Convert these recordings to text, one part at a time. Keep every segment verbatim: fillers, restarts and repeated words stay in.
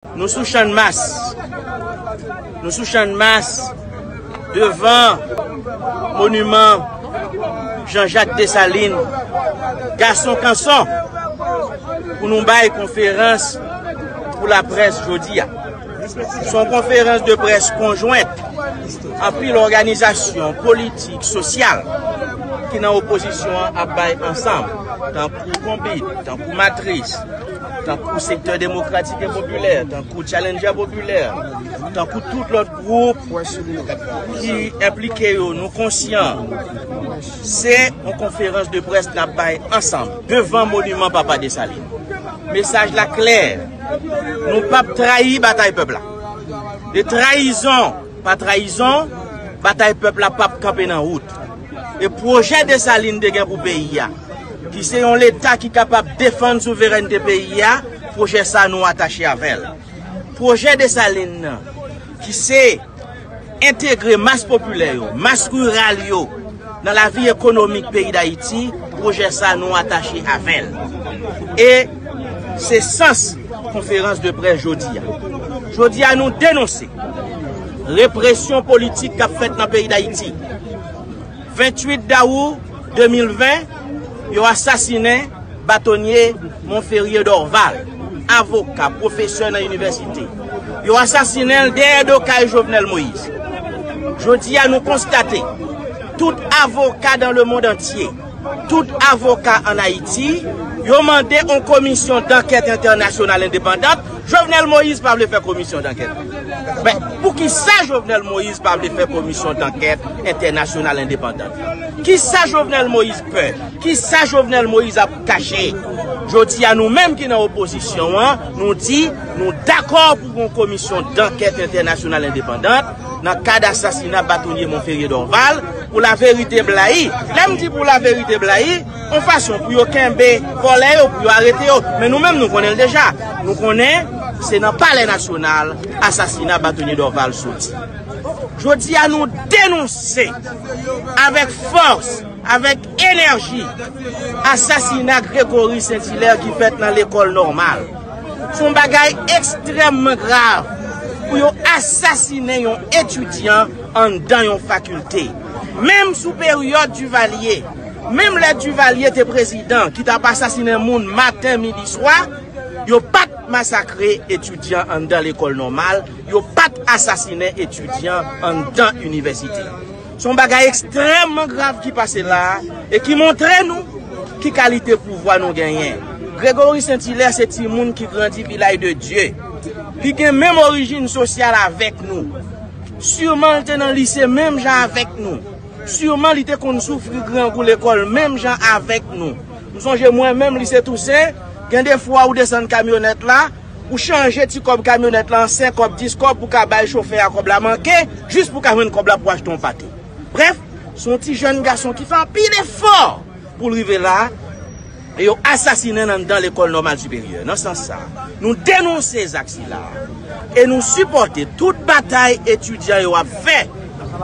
Nou sou Channmas. Nou sou Channmas, devan moniman Jean-Jacques Dessalines, gason kanson, pou nou bay konferans pou laprès jodi a. Se yon konferans de près konjwent anpil òganizasyon politik, sosyal ki nan opozisyon an ap bay ansanm, tankou Konbit, tankou Matris, tankou Sektè Demokratik e Popilè, tankou Challenger Popilè, tankou tout lòt gwoup ki enplike yo, nou konsyan se yon konferans de près n ap bay ansanm devan moniman Papa Desalin. Mesaj la klè, nou p ap trayi batay pèp la. De trayizon pa trayizon, batay pèp la p ap kanpe nan wout. E pwojè Desalin te gen pou peyi a, ki se yon Leta ki kapab defann souverènte peyi a, pwojè sa nou atache avè l. Pwojè Desalin nan, ki se entegre mas popilè yo, mas riral yo nan lavi ekonomik peyi Dayiti, pwojè sa nou atache avè l. E se sans konferans de près jodi a. Jodi a nou denonse represyon politik k ap fèt nan peyi Dayiti. Venntuit dawou de mil ven, yo asasinen batonye Monferrier Dorval, avoka, pwofesè nan inivèsite. Yo asasinen l dèyè do kay Jovenel Moïse. Jodi a, nou konstate, tout avoka dans le monde entier, tout avoka ann Ayiti, yo mande yon komisyon dankèt entènasyonal endepandan. Jovenel Moïse pa vle fè komisyon dankèt. Men, poukisa Jovenel Moïse pa vle fè komisyon dankèt entènasyonal endepandan? Kisa Jovenel Moïse pè? Kisa Jovenel Moïse ap kache? Jodi a, nou menm ki nan opozisyon an, nou di nou dakò pou yon komisyon dankèt entènasyonal endepandan nan kad asasina batonye Monferrier Dorval, pou laverite blayi. Lè m di pou laverite blayi, yon fason pou yo kenbe vòlè yo, pou yo arete yo. Men nou menm, nou konnen l deja. Nou konnen se nan Palè Nasyonal asasina batonye Dorval soti. Jodi a, nou denonse avèk fòs, avèk enèji, asasina Gregory Saint-Hilaire ki fèt nan lekòl nòmal. Se yon bagay ekstrèmman grav pou yo asasinen yon etidyan anndan yon fakilte. Menm sou peryòd Duvalier, menm lè Duvalier te prezidan, ki t ap asasinen moun maten, midi, swa, yo pa t masakre etidyan anndan lekòl nòmal, yo pa t asasinen etidyan anndan inivèsite. Se yon bagay ekstrèmman grav ki pase la a e ki montre nou ki kalite pouvwa nou genyen. Gregory Saint-Hilaire se timoun ki grandi Vilaj de Dye, li gen menm orijin sosyal avèk nou. Siman, li te nan lise menm jan avèk nou. Siman, li te konn soufri grangou lekòl menm jan avèk nou. M sonje mwen menm, lise Tousen, gen de fwa ou desann kamyonèt la, ou chanje ti kòb kamyonèt la an senk kòb, dis kòb pou ka bay chofè a kòb la manke, jis pou ka jwenn kòb la pou achte yon pate. Brèf, se yon ti jèn gason ki fè anpil efò pou l rive la, e yo asasinen l anndan lekòl nòmal siperyè. Nan sans sa, nou denonse zak sila a e nou sipòte tout batay etidyan yo ap fè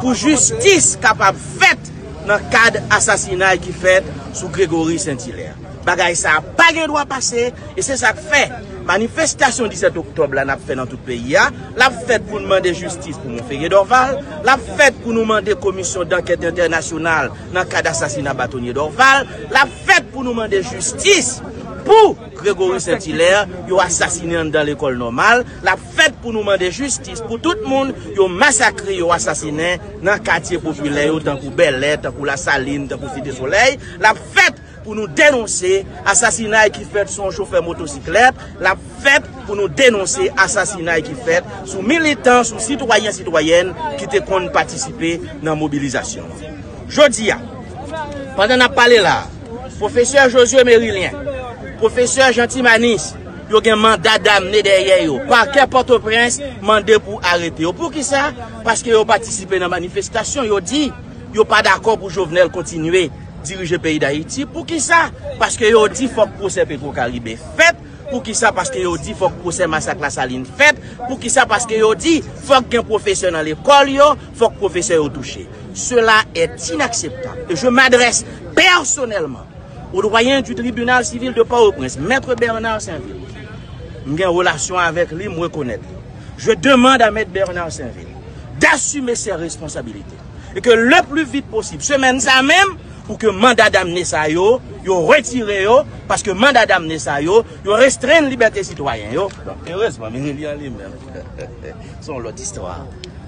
pou jistis kapab fèt nan kad asasinay ki fèt sou Gregory Saint-Hilaire. Bagay sa a pa gen dwa pase, e se sa k fè manifestasyon disèt oktòb la n ap fè nan tout peyi a, l ap fèt pou n mande jistis pou Monferrier Dorval, l ap fèt pou nou mande komisyon dankèt entènasyonal nan kad asasina batonye Dorval, l ap fèt pou nou mande jistis pou Gregory Saint-Hilaire, yo asasinen anndan lekòl nòmal, l ap fèt pou nou mande jistis pou tout moun yo masakre, yo asasinen nan katye popilè yo, tankou Bèlè, tankou Lasalin, tankou Site Solèy, l ap fèt pou nou denonse asasinay ki fèt sou yon chofè motosiklèt, l ap fèt pou nou denonse asasinay ki fèt sou militan, sou sitwayen, sitwayèn ki te konn patisipe nan mobilizasyon an. Jodi a, pandan n ap pale la a, pwofesè Josué Mérilien, pwofesè Jean Timanis, yo gen manda damne dèyè yo. Pakè Pòtoprens mande pou arete yo. Poukisa? Paske yo patisipe nan manifestasyon, yo di yo pa dakò pou Jovenel kontinye dirije peyi Dayiti. Poukisa? Paske yo di fòk pwosè Petwokaribe fèt. Poukisa? Paske yo di fòk pwosè masak Lasalin fèt. Poukisa? Paske yo di fòk gen pwofesè nan lekòl yo, fòk pwofesè yo touche. Cela est inacceptable. Et je m'adresse personnellement au doyen du tribunal civil de Port-au-Prince, Maître Bernard Sainvil, M gen relasyon avèk li, m rekonèt li. Je demande à Maître Bernard Sainvil d'assumer ses responsabilités. Et que le plus vite possible, semèn sa menm, pou ke manda damne sa yo, yo retire yo, paske manda damne sa yo, yo restrenn libète sitwayen yo. Bon, erezman, Mireli an li menm, se yon lòt istwa.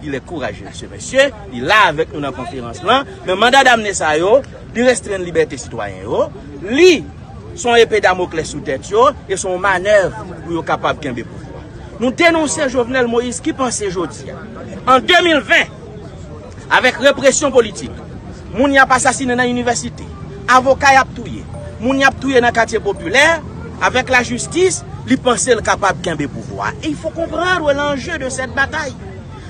Il est courageux, ce monsieur. Li la avèk nou nan konferans lan. Men manda damne sa yo, li restrenn libète sitwayen yo. Li, se yon epe Damoklès sou tèt yo, e se yon manèv pou yo kapab kenbe pouvwa. Nou denonse Jovenel Moïse ki panse jodi a. An de mil ven, avèk represyon politik, moun y ap asasinen nan inivèsite, avoka y ap touye, moun y ap touye nan katye popilè, avèk lajistis, li panse l kapab kenbe pouvwa. Et il faut comprendre l'enjeu de cette bataille.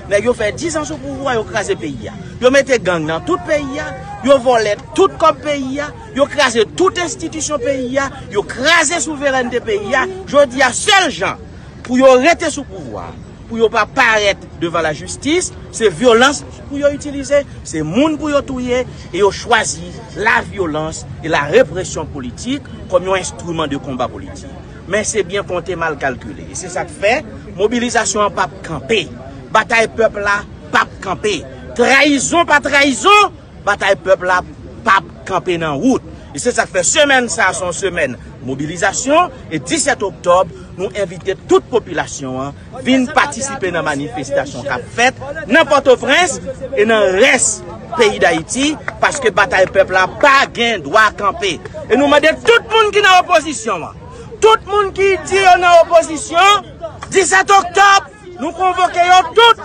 Nèg yo fè diz an sou pouvwa, yo kraze peyi a. Yo mete gang nan tout peyi a, yo vòlè tout kòb peyi a, yo kraze tout enstitisyon peyi a, yo kraze souverènte peyi a. Jodi a, sèl jan pou yo rete sou pouvwa, pou yo pa parèt devan lajistis, se vyolans pou yo itilize, se moun pou yo touye, e yo chwazi lavyolans e la represyon politik kòm yon enstriman de konba politik. Men se byen konte, mal kalkile. E se sa k fè mobilizasyon an p ap kanpe. Batay pèp la p ap kanpe. Trayizon pa trayizon, batay pèp la p ap kanpe nan wout. E se sa k fè semèn sa a se yon semèn mobilizasyon. E disèt oktòb, nou envite tout popilasyon an vin patisipe nan manifestasyon k ap fèt nan Pòtoprens e nan rès peyi Dayiti, paske batay pèp la pa gen dwa kanpe. E nou mande tout moun ki nan opozisyon an, tout moun ki di yo nan opozisyon, disèt oktòb, nou konvoke yo tout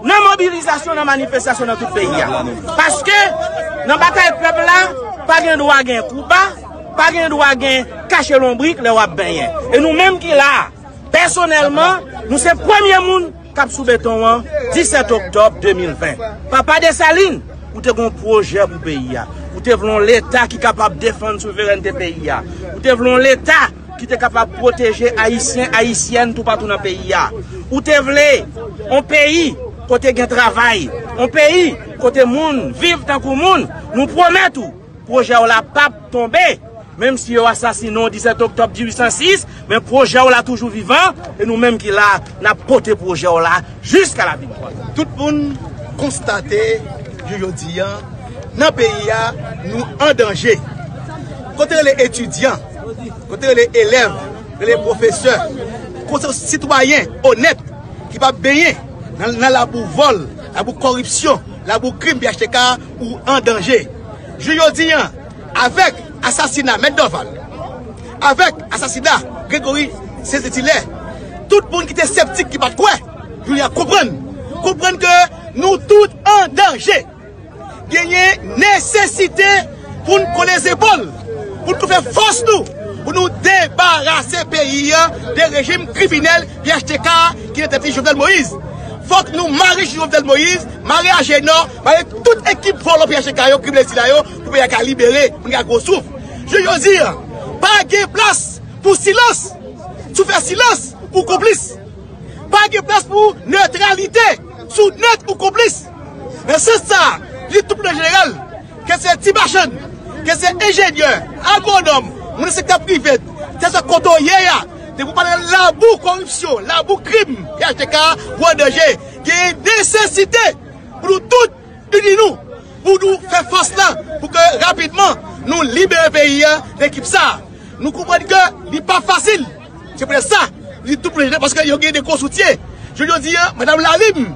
nan mobilizasyon, nan manifestasyon nan tout peyi a. Paske nan batay pèp la, pa gen dwa gen kou ba, pa gen dwa gen kache lonbrik lè w ap benyen. E nou menm ki la a, pèsonèlman, nou se premye moun k ap sou beton an, disèt oktòb de mil ven. Papa Desalin, ou te gen yon pwojè pou peyi a. Ou te vle yon Leta ki kapab defann souverènte peyi a. Ou te vle yon Leta ki te kapab pwoteje Ayisyen, Ayisyèn toupatou nan peyi a. Ou te vle yon peyi kote gen travay, yon peyi kote moun viv tankou moun. Nou pwomèt ou, pwojè w la p ap tonbe. Menm si yo asasinen w disèt oktòb dizuit san sis, men pwojè w la toujou vivan, e nou menm ki la, n ap pote pwojè w la jiska laviktwa. Tout moun konstate, jou jodi a, nan peyi a, nou an danje. Kote rele etidyan, kote rele elèv, rele pwofesè, kote sitwayen onèt ki p ap benyen nan, nan labou vòl, labou kòripsyon, labou krim P H T K, ou an danje. Jou jodi a, avèk asasina Mèt Dorval, avèk asasina Gregory Saint-Hilaire, tout moun ki te sèptik, ki pa t kwè, jodi a konprann. Konprann ke nou tout an danje. Genyen nesesite pou n kole zepòl, pou nou fè fòs nou, pou nou debarase peyi a de rejim kriminèl P H T K ki nan tèt li Jovenel Moïse. Fòk nou mare Jovenel Moïse, mare Agenor, mare tout ekip vòlò P H T K yo, kriminèl sila yo, pou peyi a ka libere, pou n ka gwo souf. Jou jodi a, pa gen plas pou silans. Si w fè silans, ou konplis. Pa gen plas pou netralite. Si w nèt, ou konplis. Nan sans sa a, li tout moun an jeneral, ke se ti machann, ke se enjenyè, agwonòm, moun nan sektè prive, kèlkeswa kote w ye a, depi w pa nan labou kòripsyon, labou krim, P H T K, ou an danje. Gen nesesite pou nou tout ini nou, pou nou fè fòs la, pou ke rapidman nou libere peyi a de ekip sa a. Nou konprann ke li pa fasil. Se poutèt sa, li tout pwojete paske yo gen de gwo soutyen. Jodi a, madanm Lalim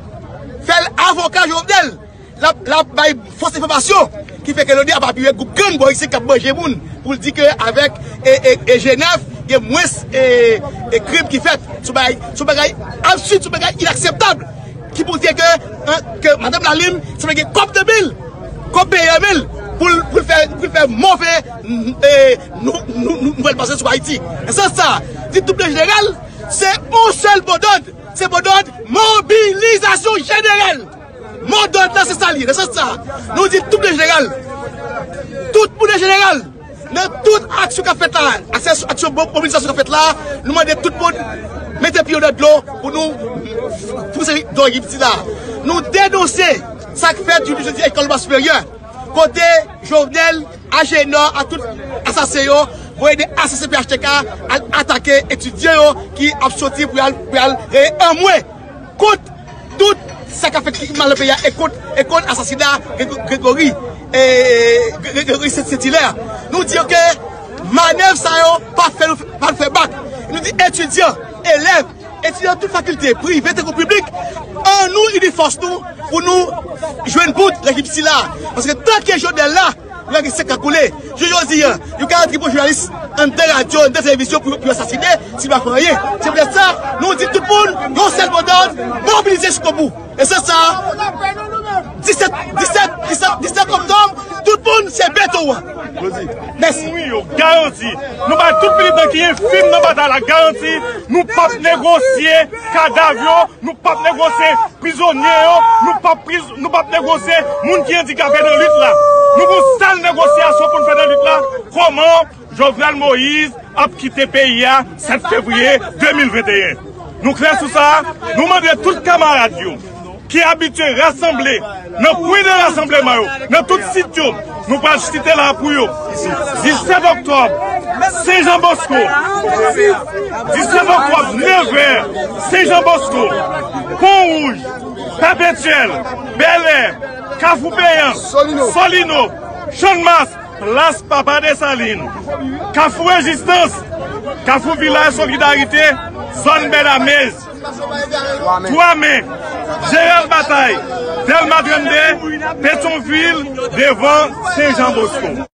fè l avoka Jovenel. L ap, l ap bay fòs enfòmasyon ki fè ke Loni ap apiye gwoup gang bò isit k ap manje moun pou l di ke avèk e, e, e G nèf, gen mwens e, e krim ki fèt. Se yon bagay, se yon bagay absid, se yon bagay inakseptab. Ki pou di ke, an, ke madanm Lalim, se vle gen kòb nan men l, kòb peye nan men l, pou l, pou l fè, pou l fè move, e, nou, nou, nou, nouvèl pase sou Ayiti. Nan sans sa, di tout jeneral, se yon sèl modòd, se modòd mobilizasyon jeneral. Modòd la, se sa l ye. Nan sans sa, nou di tout jeneral, tout moun an jeneral, nan tout aksyon k ap fèt la, aksyon, aksyon mo-, mobilizasyon k ap fèt la, nou mande tout moun mete pye yo nan dlo pou nou pouse do ekip sila. Nou denonse sa k fèt jodi jodi a lekòl nòmal siperyè, kote Jovenel, Agenor, ak tout asasen yo, voye de asasen P H T K al atake etidyan yo ki ap soti pou y al, pou y al reye anmwe kont tout sa k ap fèt mal nan peyi a e kont, e kont asasina Grego-, Gregory, e, Gre-, Gregory Saint-Hilaire. Nou di yo ke manèv sa yo pa fè nou, pa fè bak. Nou di etidyan, elèv, etidyan tout fakilte, prive tankou piblik, annou ini fòs nou pou nou jwenn bout rejim sila. Paske tanke Jovenel la, nou gen sèk ka koule. Jou jodi a, yo ka antre pou jounalis anndan radyo, anndan televizyon pou, pou yo asasine, si yo pa fè anyen. Se poutèt sa, nou di tout moun, yon sèl modòd, mobilize jiskobou. E se sa, disèt, disèt, disèt, disèt oktòb, tout moun se beton an. Mèsi. Wi, yo garanti. Nou bay tout militan ki enfim nan batay la garanti, nou p ap negosye kadav yo, nou p ap negosye prizonye yo, nou p ap priz-, nou p ap negosye moun ki andikape nan lit la. Nou gon sèl negosyasyon pou n fè nan lit la, kòman Jovenel Moïse ap kite peyi a sèt fevriye de mil venteyen. Nou klè sou sa, nou mande tout kamarad yo ki abitye rasanble nan kwen de rasanbleman yo, nan tout sit yo, nou pral chite la pou yo. Disèt oktòb, Sen Jan Bòsko. Disèt oktòb, nevè, Sen Jan Bòsko, Pon Wouj, Pèpetyèl, Bèlè, Kafou Peyan, Solino, Channmas, Plas Papa Desalin, Kafou Rezistans, Kafou Vilaj Solidarite, zòn Bèdamez, Twa Men, Jeneral Batay, Dèlma trannde, Petyonvil, devan Sen Jan Bòsko.